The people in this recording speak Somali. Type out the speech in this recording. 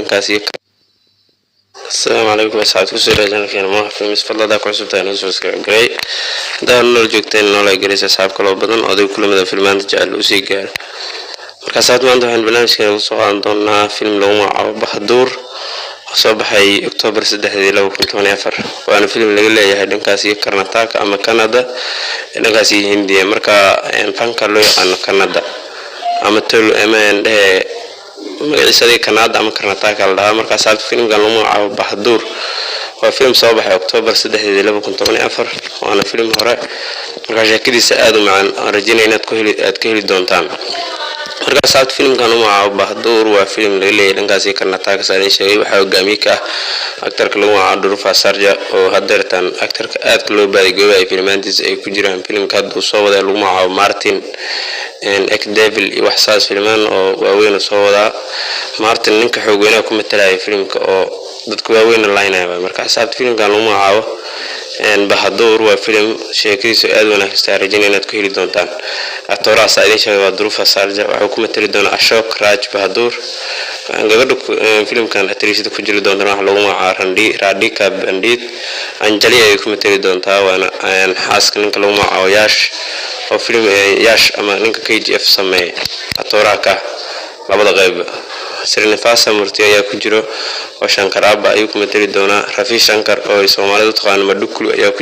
Dhankaas iyo asalaamu calaykum asxaabta kusoo dhawaada channelkeena Moha Films. Fadlan ku cusub tahay, noo subscribe garay. Hadaa nolol joogteen, noola garaysa asxaab kaloo badan oo adiga kulamada filmaanta jecel uu sii gaaro. Marka saad maanta waxaan barnaamijkeena kusoo qaadan doonaa film lagu magacaabo Bahaduur oo soo baxay Oktoobar 3-dii 2014, waana film laga leeyahay dhankaas iyo Karnataka ama Canada, dhankaas iyo Hindiya. Marka fanka loo yaqaano Canada ama tol ama dhehe magaciisa adiga Canada ama Karnataka la dhahaa. Markaa saabta filimkan lagu magacaabo Bahaduur waa film soo baxay Oktoobar 3-deedii 2014, waana film hore. Markaa sheekadiisa aada u macaan, aan rajeynaya inaad ku heli aad ka heli doontaan. Markaa saabta filimkan u magacaabo Bahaduur waa film laga leeyahay dhankaasi Karnataka, saa idin sheegay. Waxaa hogaamiye ka ah actorka lagu magacaabo Dhruva Sarja, oo hadeertan actorka aadka loo baadigoobayo filmaantiisa ay ku jiraan filimka hadda uu soo waday lagu magacaabo Martin Devil iyo wax saas, filmaan oo waaweyn oo soo wadaa. Martin ninka xoogweynaha ku matalaya filimka oo dadka waaweyna laynaya. Marka xisaabta filimkan lagu magacaabo Bahaduur waa filim sheekadiisu aada wanaagsan, rajeynaya inaad ku heli doontaan. Actorahaas idin sheegay waa Dhruva Sarja, waxuu ku matali doonaa Ashok Raj Bahaduur. Gabadha filimkan actressada ku jiri doontaan waxaa lagu magacaaba Radhika Pandit, Anjali ayay ku matali doontaa, waana xaaska ninka lagu magacaabo Yash, oo filim Yash ama ninka KGF sameeya actoraha ka labada qeyb. Srinivasa Murti ayaa ku jiro oo Shankar Abba ayuu ku matali doonaa. Ravi Shankar oo ay Soomaalida u taqaano Madhukulu ayaa ku